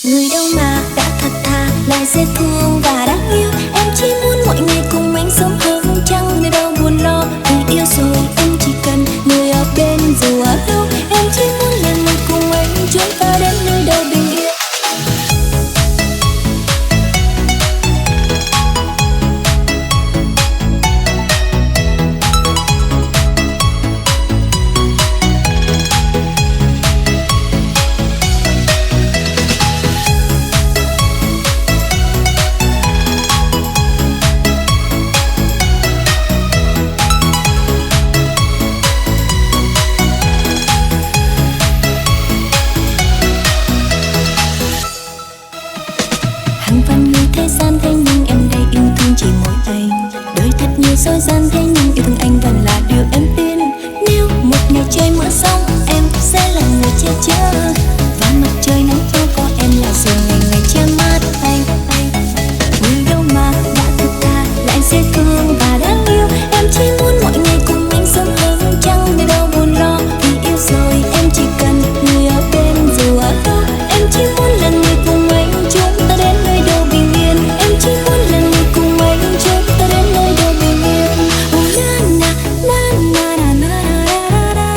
Người đâu mà đã thật thà, lại dễ thương và đáng yêu. Em chỉ muốn mọi ngày cùng anh sống hớn trăng, nỗi đau buồn lo vì yêu rồi. Em chỉ cần người ở bên dù ở đâu. Em chỉ muốn là người cùng anh chúng ta đến nơi đâu bình yên. Hàng vạn người thế gian, thế nhưng em đây yêu thương chỉ mỗi anh. Đời thật nhiều dối gian, thế nhưng yêu thương anh vẫn là điều em tin. Nếu một ngày trời mưa giông, em sẽ là người che chở. Và mặt trời nắng to có em là giường ngày ngày che mắt anh. Người đâu mà đã thật thà, lại dễ thương và đáng yêu. Em chỉ muốn mọi ngày cùng anh sống hớn trăng, nỗi đau buồn lo vì yêu rồi. Em chỉ cần người ở bên dù ở đâu. Em chỉ muốn là người cùng anh chúng ta đến nơi đâu bình yên. Em chỉ muốn là người cùng anh chúng ta đến nơi đâu bình yên. Ooh, na, na, na, na, na, na, na, na.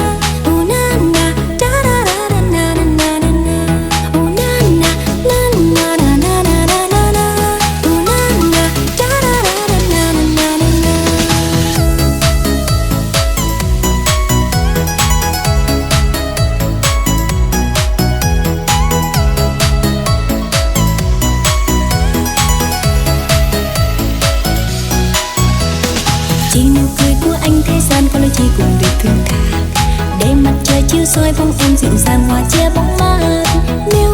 Ooh, na, na, da, da, da, da, na, na, na, na, na. Ooh, na, na, na, na, na, na, na, na, na, na. Ooh, na, na, da, da, da, da, na, na, na, na, na. Chỉ nụ cười của anh, thế gian có lẽ chỉ cùng vết thương tàn. Để mặt trời chiếu soi bóng em dịu dàng hòa che bóng ma. Nếu